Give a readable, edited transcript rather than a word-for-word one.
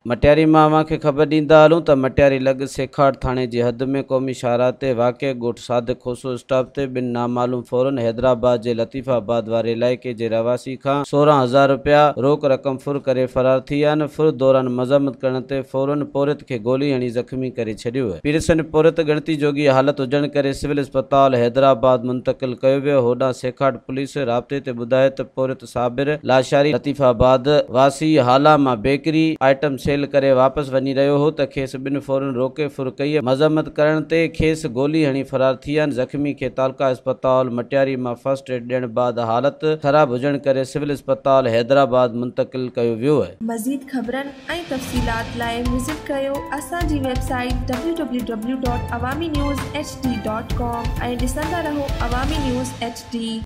مٽياري مان اوهان کي خبر ڏيندا هلون ته مٽياري لڳ سيکاٽ ٿاڻي جي حد ۾ قومي شاهراهه تي واقع ڳوٺ صادق کوسو اسٽاپ تي ٻن نامعلوم ڦورن حيدرآباد جي لطيف آباد واري علائقي جي رهواسي کان 16 هزار رپيا روڪ رقم ڦر ڪري فرار ٿي ويا آهن. ڦر دوران مزاحمت ڪرڻ تي ڦورن پورهيت کي گولي هڻي زخمي ڪري ڇڏيو. پيرسن پورهيت ڳڻتي جوڳي حالت هجڻ ڪري سول اسپتال حيدرآباد منتقل ڪيو ويو. هوڏانهن سيکاٽ پوليس رابطي تي ٻڌايو ته پورهيت صابر لاشاري لطيف آباد واسي هالا مان بيڪري آئٽم سيل ڪري واپس وڃي رهيو هو ته کيس ٻن ڦورن روڪي ڦر ڪئي، مزاحمت ڪرڻ تي کيس گولي هڻي فرار ٿي ويا آهن. زخمي کي تعلقه اسپتال مٽياري مان فرسٽ ايڊ ڏيڻ بعد حالت خراب هجڻ ڪري سول اسپتال حيدرآباد منتقل ڪيو ويو. مزيد خبرن ۽ تفصيلات لاء وزٽ ڪريو اسان جي web site www.awaminews hd.com ۽ ڏسندا رهو عوامي نيوز ايڇ ڊي.